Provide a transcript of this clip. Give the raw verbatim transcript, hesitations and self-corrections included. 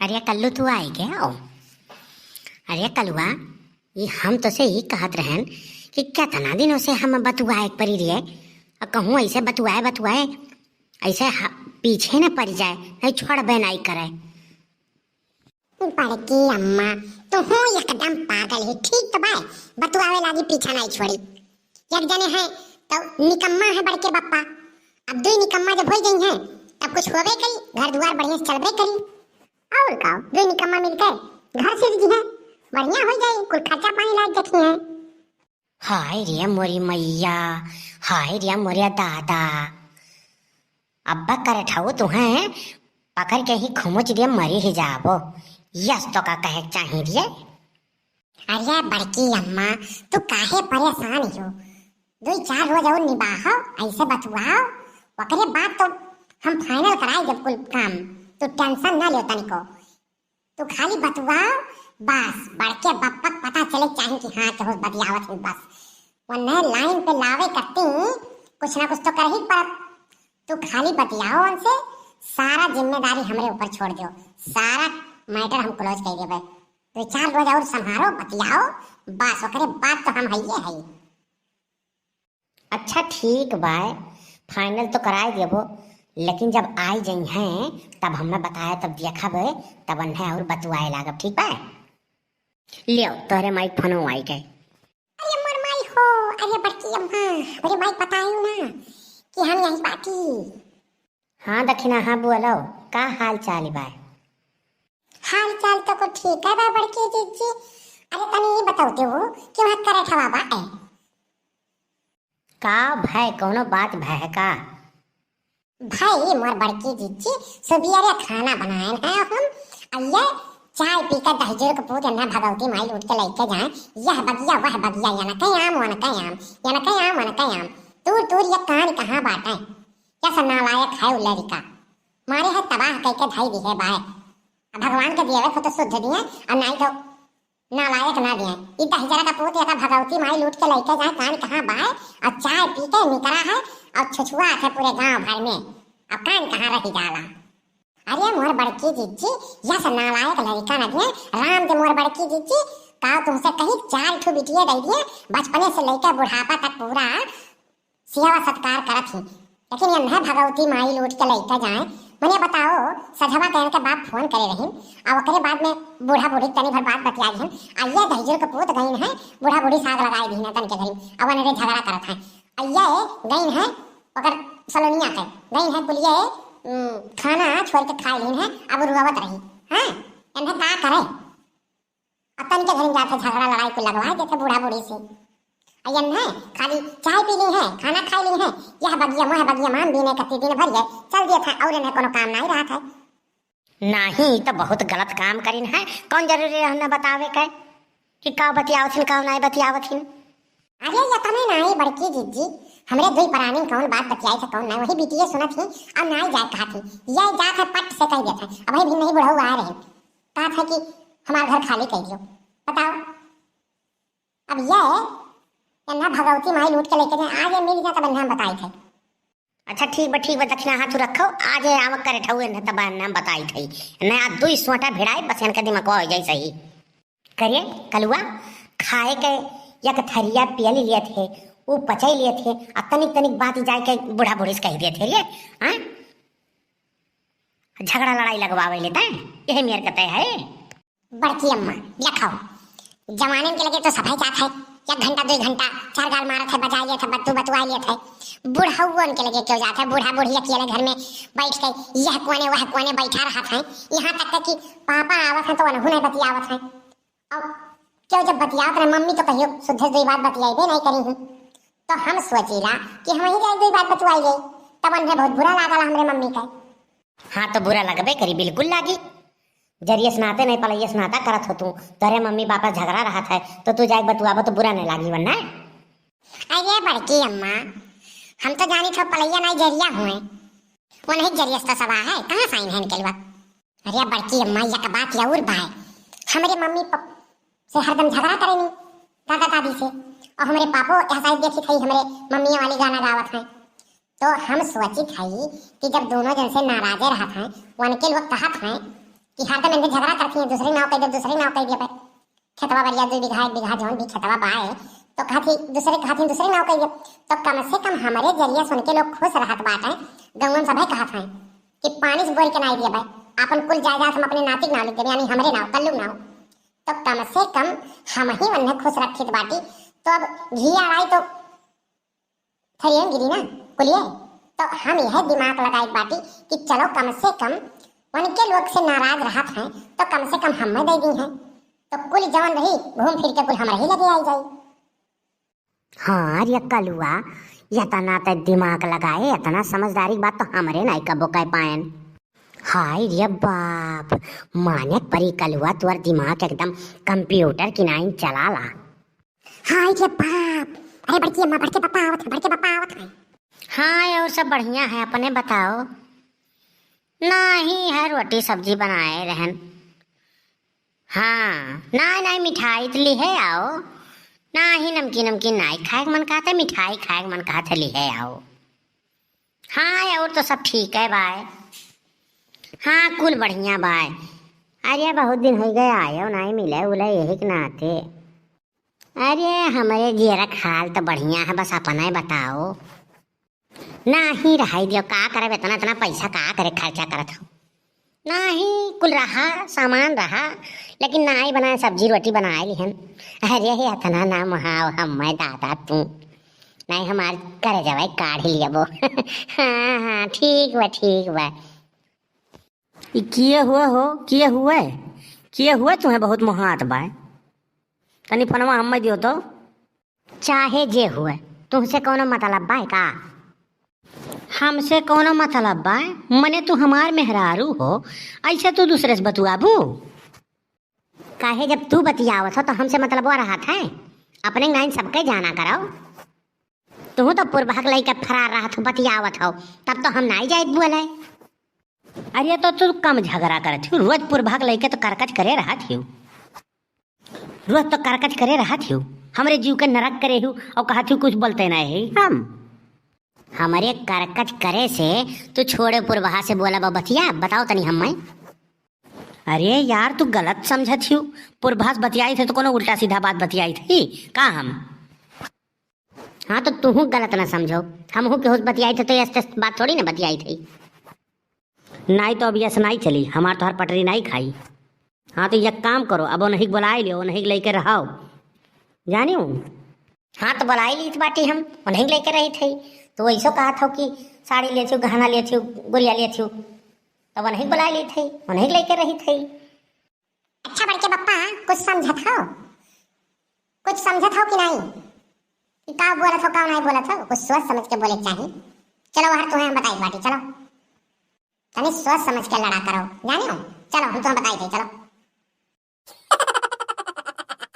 अरे कल्लू, तू आइ गयो? अरे कलुआ, ई हम तोसे ई कहत रहन कि केतना दिनों से हम बतुआए के परी रहे, अ कहूँ ऐसे बतुआए बतुआए ऐसे ह-, पीछे न परि जाए, नहीं छोड़बे नहीं करे। बड़की अम्मा, तुहूँ एकदम पागल ही, ठीक तो बाय, बतुआवे लागी पीछा नहीं छोड़ी। एक जने हैं तो निकम्मा है बड़के बप्पा, अब दुई निकम्मा जब होइ गई हैं तब कुछ होबे करी, घर दुआर बढ़िया से चलबे करी। और का, दुई निकम्मा मिलके घर सिर जी हैं, बढ़िया होइ जाई, कुल खर्चा पानी लाग देखी हैं। हाय रे मोरी मैया, हाय रे मोरे दादा, अब्बा करठऊ तुहें पकड़ के ही खुमुच दे, मरी ही जाबो। यस तो का कहे के चाही रे? अरे बड़की अम्मा, तू काहे परेशान हो? दुई चार रोज और निबाहो, ऐसे बतुआओ, ओकरे बाद तो हम final कराई जब कुल काम, तू tension ना लियो तनिको। तू खाली बतुआओ, बस बड़के बप्पक पता चले चाही कि हाँ केहू बतियावत ही बस। वन्ने line पे लावे करती कुछ ना कुछ तो करही पड़त। तू खाली बतियाओ उनसे, सारा जिम्मेदारी हमरे ऊपर छोड़ दो, सारा matter हम close कर देबे। दो चार रोज और संभारो, बतियाओ, बस ओकरे बाद तो हम हइये हई। अच्छा ठीक बाय, final तो कराए देबो, लेकिन जब आइ जइहें तब हमें बताए, तब देखबे, तब अन्हें और बतुआए लागब, ठीक बाय? लियो तोहरे माई फोनो आइ गए। अरे मोर माई हो, अरे बड़की अम्मा, अरे माई बतायू ना कि हम यही बाटी। हाँ दखिना, हाँ बोलो, का हाल चाल बाय? हाल चाल तो कुल ठीक है बा बड़की जिज्जी। अरे तनी ई बताओ देवो कि वहाँ करठवा बा ए? का भय, कौनो बात भय का? भाई मोर बड़की जिज्जी, सुबियरे खाना बनाएन है हम, अइये चाय पी के दहिजर के पूत एन्हा भगवती माई लूट के लइके जाए, यह बगिया वह बगिया, यनके आम वनके आम, यनके आम वनके आम, तूर तूर ये कान कहाँ बाटे? कैसा नालायक है उ लड़िका, मारे है तबाह कइके धई दिहे बाय। अब भगवान के दिए हो तो शुद्ध दिए, और नाई तो नालायक ना दिए। ई दहिजरा का पूत एका भगवती माई लूट के लइके जाए, कान कहाँ बाय, और चाय पी के निकरा है, और छुछुआ है पूरे गांव भर में, अब कान कहाँ रही जाला। अरे मोर बड़की जिज्जी, यस नालायक लड़िका न दिए, राम दे मोर बड़की जिज्जी, का तुमसे कही चार ठो बिटिये दे दिए, बचपने से लइके बुढ़ापा तक पूरा सेवा सत्कार करत ही, लेकिन एन्हे भगवती माई लूट के लइके जाए। मने बताओ, सझवा के एनके बाप फोन करे रहिन, आ ओकरे बाद में बूढ़ा बूढ़ी तनी भर बात बतिया लिहन, आ ये दहिजर के पूत गइन है, बूढ़ा बूढ़ी साग लगाए दिहन तन के घरी, अब अनरे झगड़ा करत है। आ ये गइन है ओकर सलोनिया के, गइन है बोलिए, उम, खाना छोड़ के खाए लिहन है, अब रुआवत रही, हाँ, एन्हे का करे? अतन के घरी जात है झगड़ा लड़ाई को लगवा देते बूढ़ा बूढ़ी से। अयन है खाली चाय पी ली है, खाना खा ली है, यह बगिया मोह बगिया मान बीने कती दिन भर ये चल दिए था और इन्हें कोनो काम नहीं रहा था। नहीं, तो बहुत गलत काम करिन है। कौन जरूरी रहना बतावे के कि का बतियावत हिन, का नहीं बतियावत हिन? अरे ये तने नहीं बड़की जिज्जी, हमरे दुई परानी कौन बात बतियाई था कौन नहीं, वही बिटिये सुनत ही और नहीं जाए कहा थी। ये जात है पट से कह देता है, अब भी नहीं बुढ़ऊ आ रहे, कहा था कि हमार घर खाली कर दियो। बताओ, अब ये एन्हा भगवती माई लूट के लेके जाए, आज ये मिल गया तब एन्हा हम बताई थे। अच्छा ठीक बा, ठीक बा, दक्षिणा हाथ रखो, आज ये आवक करे ठऊ एन्हा तब एन्हा हम बताई थे। एन्हा आज दुई सोटा भिड़ाई, बस एनका दिमाग हो जाई सही। करे कलुआ, खाए के एक थरिया पियल लिए थे, उ पचाई लिए थे, आ तनिक तनिक बात जाए के बूढ़ा बूढ़ी से कह दिए थे रे, हाँ? झगड़ा लड़ाई लगवावे लेता है, यही मेर कते है। बड़की अम्मा, देखाओ, जवानन के लगे तो सफाई जात है, एक घंटा, दो घंटा, चार गाल मारत है, बजा लिया था, बतू बतुआ लिया था। बुढ़उअन के लगे क्यों जात है? बूढ़ा बूढ़ी अकेले घर में बैठ के यह कोने वह कोने बैठा रहत है। यहाँ तक कि पापा आवत है तो उनहू नहीं बतियावत है। और क्यों जब बतियावत रहे मम्मी तो कहियो शुद्ध दुई बात बतियाइबे नहीं करी हूँ। तो हम सोचीला कि हम ही जाए दुई बात बतुआई जाए, तब उन्हें बहुत बुरा लागल हमरे मम्मी का। हाँ तो बुरा लगबे करी, बिल्कुल लागी। जरियस नाते नहीं पलैयस नाता करत हो तू, तोरे मम्मी पापा झगड़ा रहत है तो तू जाए बतुआबो तो बुरा नहीं लागी वरना। अरे बड़की अम्मा, हम तो जानी था पलैया नहीं जरिया हुए, वो नहीं जरियस तो सवा है, कहाँ साइन है निकलवा? अरे बड़की अम्मा, यक बात और बाय, हमरे मम्मी पप-, से हरदम झगड़ा करेनी दादा दादी से, और हमरे पापो यह साइड देखी थई हमरे मम्मी वाली गाना गावत हैं। तो हम सोचित हई कि जब दोनों जन से नाराजे रहत हैं, उनके लोग कहत हैं कि हरदम इनके झगड़ा करती हैं, दूसरे नाव कह दे, दूसरे नाव कह दे भाई। खेतवा बरिया दुइ बीघा, एक बीघा जौन भी खेतवा बाए, तो कहती दूसरे, कहती दूसरे नाव कह दे। तो कम से कम हमरे जरिया सुन के लोग खुश रहत बाटे। गौवन सभे कहत हैं कि पानी से बोर के नाई दिया भाई, आपन कुल जायदाद हम अपने नाती के नाव लिख देबे, यानी हमरे नाव, कल्लू नाव। तो कम से कम हम ही उन्हें खुश रखित बाटी। तो अब घी अड़ाई तो थरियन गिरी ना कुलिए। तो हम यह दिमाग लगाई बाटी कि चलो कम से कम उनके लोग से नाराज रहत हैं, तो कम से कम हमें दे दी हैं। तो कुल जवन रही घूम फिर के कुल हमरे ही लगे आई जाई। हाँ रे कलुआ, इतना ते दिमाग लगाए, इतना समझदारी के बात तो हमरे नाई कबो कह पाएन। हाय रे बाप, माने परी कलुआ, तोर दिमाग एकदम कंप्यूटर की नाइन चलाला। हाय रे बाप, अरे बड़की अम्मा, बड़के पापा आवत हैं, बड़के पापा आवत हैं। हाँ, और सब बढ़िया है, अपने बताओ? नाही है, रोटी सब्जी बनाए रहन। हाँ, नाही, नाही, मिठाई तो लिहे आओ। नाही, नमकीन, नमकीन नाही खाए के मन कहत है, मिठाई खाए के मन कहत है, लिहे आओ। हाँ, और तो सब ठीक है बाय। हाँ, कुल बढ़िया बाय। अरे, बहुत दिन हो गए आयो, नाही मिले उले, यही के नाते। अरे, हमरे जियरा के हाल तो बढ़िया है, बस अपना ही बताओ। नाही रहाई दियो, का करब, इतना, इतना पैसा का करे खर्चा करत हो? नाही, कुल रहा, सामान रहा, लेकिन नाही बनाए, सब्जी रोटी बनाए लिहन। अरे, हे इतना ना महाव हम, मैं दादा तू। नाही, हमार करे जवाई काढ़ लियबो। हाँ, हाँ, ठीक बा, ठीक बा। ई किए हुए हो, किए हुए? किए हुए तुम्हें बहुत मोहात बाय। तनी फोनवा हम्मे दियो तो। चाहे जे हुए, तुमसे कौनो मतलब बाय का? हमसे कौनो मतलब बाय? मने तू हमार मेहरारू हो, ऐसे तू दूसरे से बतुआबू? काहे जब तू बतियावत हो तो हमसे मतलबवा रहत है? अपने नाइन सबके जाना करो। तू तो पुरबहक लइके फरार रहत हो, बतियावत हो, तब तो हम नाई जाइत बोले। अरे तो तू कम झगड़ा करत हो, रोज पुरबहक लइके तो करकच करे रहत हो, रोज तो करकच करे रहत हो, हमरे जीव के नरक करे हो और कहत हो कुछ बोलते नहीं है हम। हमरे करकच करे से तू छोड़े पुरबहा से बोला बा बतिया, बताओ तनी हम्मे। अरे यार, तू गलत समझत हियो। पुरभास बतियाई थे तो कोनो उल्टा सीधा बात बतियाई थी का हम? हाँ, तो तूहू गलत ना समझो, हमहू केहू से बतियाई थे तो यस तस बात थोड़ी ना बतियाई थी। नाई तो अब यस नाई चली, हमार तोहर पटरी नाई खाई। हाँ, तो एक काम करो, अब उन्हीं के बुलाई लियो, उन्हीं के लेके रहो, जानियो। हाँ, तो बुलाई लीत बाटी हम, उन्हीं के लेके रही थी। तो वैसो कहा था कि साड़ी लेथियो, गहना लेथियो, गुरिया लेथियो, तब उन्हीं बुलाई ली थी, उन्हीं लेके रही थी। अच्छा बड़के पप्पा, कुछ समझत हो? कुछ समझत हो कि नहीं? कि का बोलत हो, का नहीं बोलत हो? कुछ सोच समझ के बोले के चाही। चलो, वहर तुम्हें हम बताई बाटी, चलो। तनी सोच समझ के लड़ा करो, जाने हो? चलो, हम तुम्हें बताई थे, चलो।